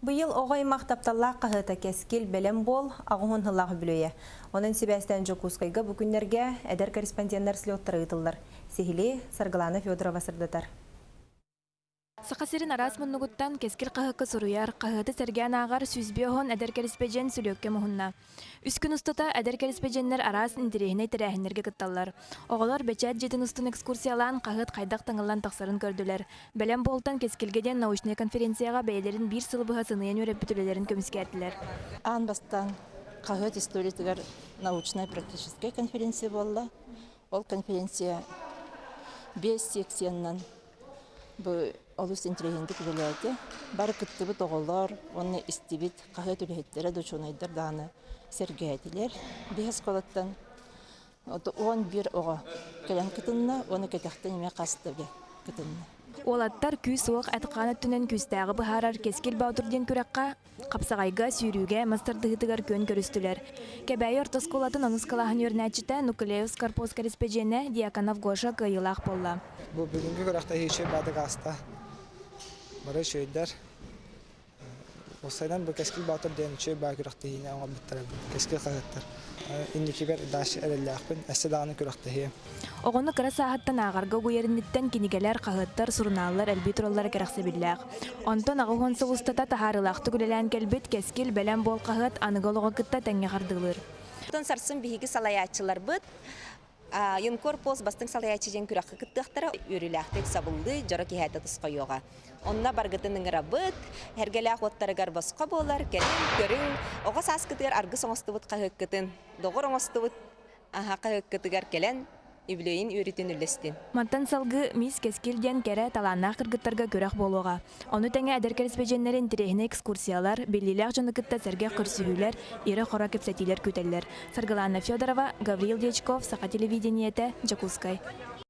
Быйыл оҕо аймах тапталлаах хаһыата Кэскил бэлэм буол аҕыһун сыллаах үбүлүөйэ. Онон сибээстээн Дьокуускайга бу күннэргэ эдэр корреспонденнар слеттара ыытыллар. Сиһилии Саргылана Федорова сырдатар. Саха сирин араас муннугуттан Кэскил хаһыакка суруйар, хаһыаты сэргээн ааҕар 105 эдэр кэриспэдьиэн сүлүөккэ муһунна. Үс күн устата эдэр кэриспэдьиэннэр араас интэриэһинэй тэрээһиннэргэ кытталлар. Оҕолор бэчээт дьиэтин устун экскурсиялаан хаһыат хайдах таҥыллан тахсарын көрдүлэр. Бэлэм буолтан Кэскилгэ диэн научнай конференцияҕа бэйэлэрин биир сыл быһа сыныйан үөрэппит үлэлэрин көмүскээтилэр. Аан бастаан хаһыат историятыгар научнай-практическай конференция буолла. Ол конференция биэс секциянан Бу олус интэриэһинэйдик үлэлээтэ. Бары кыттыбыт оҕолор уонна истибит хаһыат үлэһиттэрэ да учуонайдар даҕаны сэргээтилэр. Биһи оскуолаттан 11 оҕо кэлэн кытынна уонна кэтэхтэн эмиэ хас да кытынна. Уолаттар күүс-уох эт-хаан өттүнэн күүстээҕи быһаарар Кэскил Боотур диэн күрэххэ Хапсаҕайга, сүүрүүгэ, мас тардыһыытыгар күөн көрүстүлэр. Кэбээйи орто оскуолатын онус кылааһын үөрэнээччитэ Нукулеевс Карпос кэрэспэдьиэнэ Дьяконов Гоша кыайыылаах буолла. Бу бүгүҥкү күрэхтэһии үчүгэй баатык ааста. Бары үчүгэйдэр. Уопсайынан бу Кэскил Боотур диэн үчүгэй баа күрэхтэһиини оҥорбуттара Кэскил хаһыаттар. Инникигэр дальше эрэллээхпин, өссө даҕаны күрэхтэһиэм. Оҕону кыра сааһыттан ааҕарга угуйар инниттэн кинигэлэр, хаһыаттар, сурунааллар элбии тураллара кэрэхсэбиллээх. Онтон 80 сыл устата таһаарыылаахтык үлэлээн кэлбит Кэскил бэлэм буол хаһыат аныгы олоҕу кытта тэҥҥэ хардыылыыр. Оттон сарсын биһиги салайааччыларбыт Юнкор пост бастыҥ салайааччы диэн күрэххэ кыттыахтара. Үөрүүлээхтик сабыллыы, дьоро киһээтэ тосхойуоҕа. Онно баргытын ыҥырабыт, эргэлээх уоттарыгар босхо буолар, кэлин көрүҥ, оҕо сааскытыгар аргыс оҥостубут хаһыаккытын, доҕор оҥостубут Аһа хаһыаккытыгар кэлэн, үбүлүөйүн үөрүүтүн үллэстин. Мантан салгыы Мисс Кэскил диэн кэрэ, талааннаах кыргыттарга күрэх буолуоҕа. Ону тэҥэ эдэр кэрэспэдьиэннэри интэриэһинэй экскурсиялар, биллиилээх дьону кытта сэргэх көрсүһүүлэр, ирэ-хоро кэпсэтиилэр күүтэллэр. Саргылаана Федорова, Гаврил Дьячков, Саха телевидениетэ, Дьокуускай.